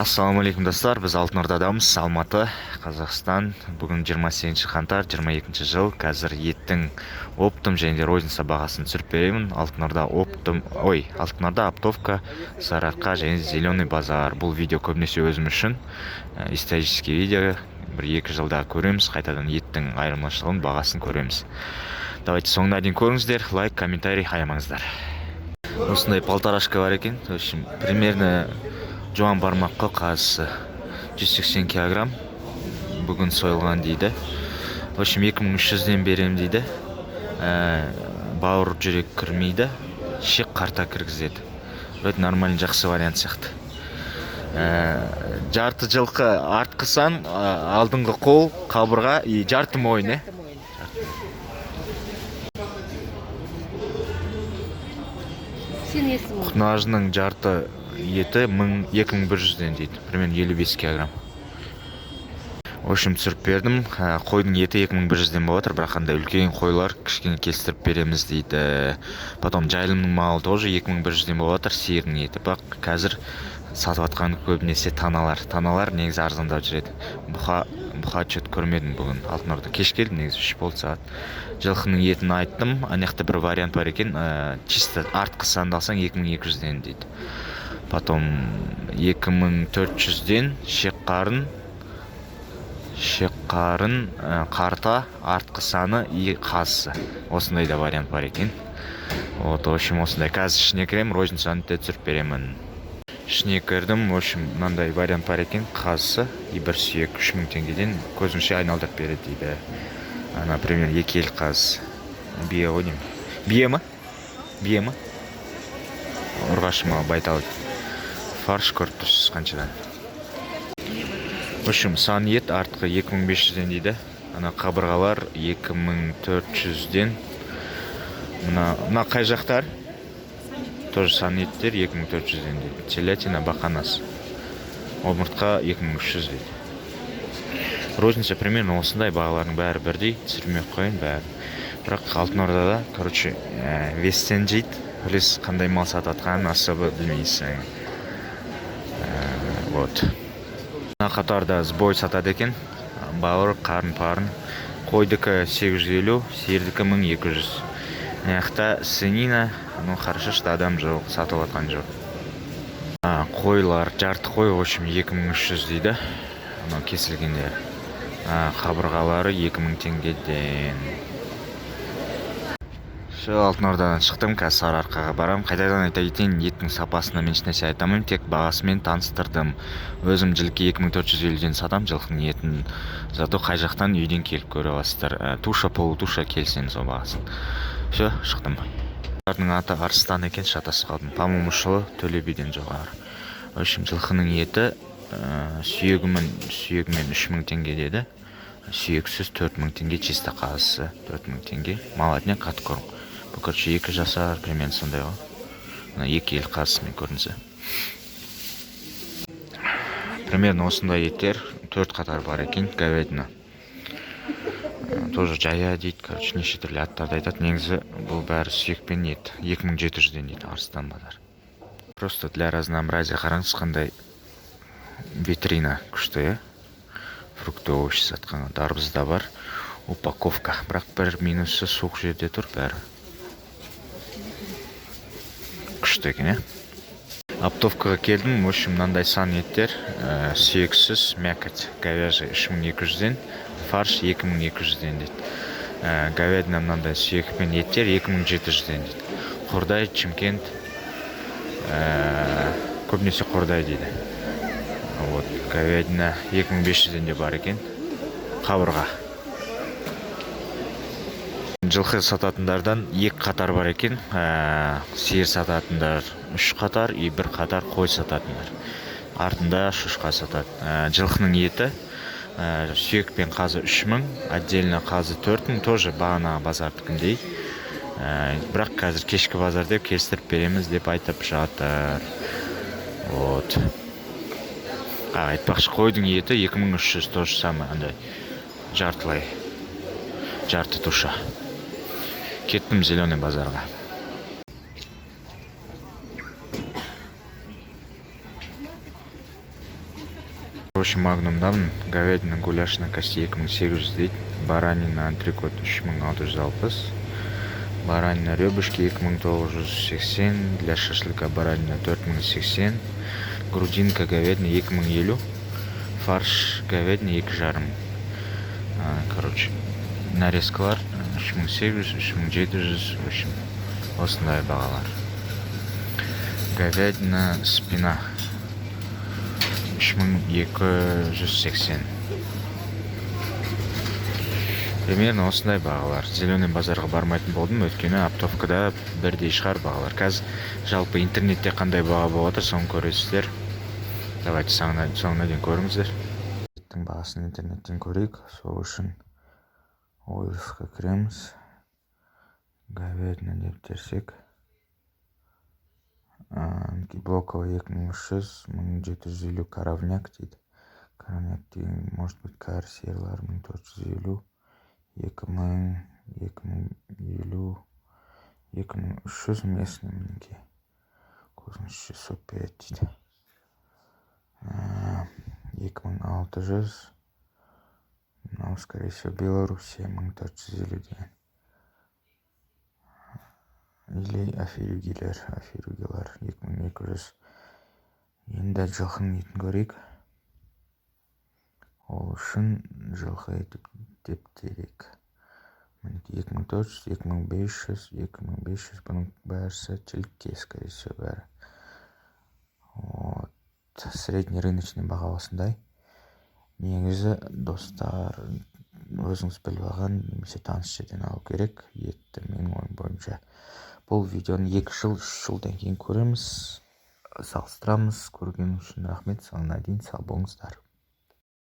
Ассалаумағалейкум, достар! Біз Алтын Ордадамыз, Алматы, Қазақстан. Бүгін 28 қаңтар, 22 жыл. Қазір еттің оптом және де розница бағасын түсіріп беремін. Алтын Орда оптом, ой, Алтын Орда оптовка, Сарыарқа және Зеленый базар. Бұл видео көбінесе өзім үшін исторический видео. 1-2 жылда көреміз қайтадан, еттің айырмашылығын, бағасын көреміз. Давайте, соңына дейін көріңіздер, лайк, комментарий аямаңыздар. Осындай полторашка бар екен. В общем, примерно жуан бармақ қой қазысы, 180 килограмм, бүгін сойылған дейді. В общем, 2300-ден берем дейді. Бауыр, жүрек кірмейді, ішек, қарта кіргізеді. Вроде нормальный, жақсы вариант сияқты. Жарты жылқы, артқы сан, алдыңғы қол, қабырға и жарты мойын, иә. Жарты мойын. Сен есімің? Құнажының жарты еті 2100-ден дейді, примерно 55 килограмм. В общем, түсіріп бердім. Қойдың еті 2100-ден болып жатыр, бірақ андай үлкен қойлар кішкене келістіріп береміз дейді. Потом жайылымның малы тоже 2100-ден болып жатыр, сиырдың еті. Бірақ қазір сатып жатқан көбінесе таналар. Таналар негізі арзандап жүреді. Бұқа, бұқа че-то көрмедім бүгін Алтын Орда. Кеш келдім негізі, 3 болды сағат. Жылқының етін айттым. Ана жақта бір вариант бар екен, чисто артқы санды алсаң, 2200-ден дейді. Потом 2400-ден шек қарын, шек қарын, қарта, артқы саны и қазысы. Осындай да вариант бар екен. Вот, в общем, осындай. Қазір ішіне кіремін, розницаны да түсіріп беремін. Ішіне кірдім. В общем, мынандай вариант бар екен: қазысы и бір сүйек, 3000 теңгеден, көзіңше айналдырып береді дейді. Ана примерно екі ел қазы, бие ғой деймін. Бие ма, бие ма, ұрғашы ма, байтал. Фарш көріп тұрсыз қаншадан. В общем, сан ет артқы 2500-ден дейді. Ана қабырғалар 2400-ден. Мына қай жақтар? Тоже сан еттер 2400-ден дейді. Телятина, бақанас, омыртқа 2300 дейді. Розница примерно осындай, бағалардың бәрі бірдей, түсірмей ақ қояйын бәрін. Бірақ Алтын Ордада, короче, вестен жейді, плюс қандай мал сатып жатқанын особо білмейсің. Вот мына қатарда сбой сатады екен: бауыр, қарын парын. Қойдікі 850, сиырдікі 1200. Мына жақта свинина. Ну хорошо, что адам жоқ, сатып жатқан жоқ. Қойлар, жарты қой, в общем, 2300 дейді, анау кесілгендер. Қабырғалары 2000 теңгеден. Все, Алтын Ордадан шықтым, қазір Сарыарқаға барамын. Қайтадан айта кетейін, еттің сапасына мен ешнәрсе айта алмаймын, тек бағасымен таныстырдым. Өзім жылқы 2450-ден сатамын, жылқының етін. Зато қай жақтан, үйден келіп көре аласыздар. Туша, полутуша, келсеңіз сол бағасын. Все, шықтым. Олардың аты Арыстан екен, шатасып қалдым. По моему, шылы Төле биден жоғары. В общем, жылқының еті сүйегімен 3000 теңге деді, сүйексіз 4000 теңге. Чисто қазысы 4000 теңге. Молодняк, откорм. Бұл, короче, 2 жасар примерно, сондай ғой. Мына екі ел қазысымен көрінсе. Примерно осындай еттер төрт қатар бар екен. Говядина тоже жая дейді, короче, неше түрлі аттарды айтады. Негізі бұл бәрі сүйек пен ет. 2700-ден дейді. Арыстан базар. Просто для разнообразия қараңыз, қандай витрина күшті, иә. Фрукты, овощи сатқан. Дарбыз да бар, упаковка. Бірақ бір минусы, суық жерде тұр бәрі. Күшті екен, иә. Оптовкаға келдім. В общем, мынандай сан еттер, сүйексіз, мякоть говяжий 3200-ден, фарш 2200-ден дейді. Говядина мынандай сүйек пен еттер 2700-ден дейді. Қордай, Чимкент, көбінесе Қордай дейді. Вот говядина 2500-ден де бар екен. Қабырға. Жылқы сататындардан екі қатар бар екен. Сиыр сататындар үш қатар и бір қатар қой сататындар, артында шошқа сатады. Жылқының еті, сүйек пен қазы 3000, отдельно қазы 4000, тоже бағанағы базардікіндей. Бірақ қазір кешкі базар деп, келістіріп береміз деп айтып жатыр. Вот, айтпақшы, қойдың еті 2300, то же самое, андай жартылай, жарты туша. Кеттім Зеленый базарға. Общем, Магнумдамын. Говядина гуляш на кости 2800 дейді, баранина антрекот 3660, баранина ребрышки 2980, для шашлыка баранина 4080, грудинка говядина 2050, фарш говядина 2,5. Короче, нарезкалар 3800, 3700, в общем, осындай бағалар. Говядина спина 3280. Примерно осындай бағалар. Зеленый базарға бармайтын болдым, өйткені оптовкада бірдей шығар бағалар. Қазір жалпы интернетте қандай баға болып жатыр, соны көресіздер. Давайте соңына дейін көріңіздер. Еттің бағасын интернеттен көрейік. Сол үшін OLX-қа кіреміз, говядина деп терсек, блоковый 2300, 1750, коровняк дейді. Коровняк деген может быть кәрі сиырлар. 1450, 2000, 2050, 2300. Местный, мінекей, 605 дейді, 2600. Мынау, скорее всего, Белоруссия, 1450 деген или аферюгилер, аферюгилар 2200. Енді жылқының етін көрейік. Ол үшін жылқы еті деп терейік. Мінекей, 2400, 2500, 2500. Бұның бәрісі тілікке, скорее всего, бәрі. Вот средний рыночный баға осындай. Негізі, достар, өзіңіз біліп алған немесе таныс жерден алу керек етті, менің ойым бойынша. Бұл видеоны 2 жыл, 3 жылдан кейін көреміз, салыстырамыз. Көрген үшін рахмет, соңына дейін сау болыңыздар.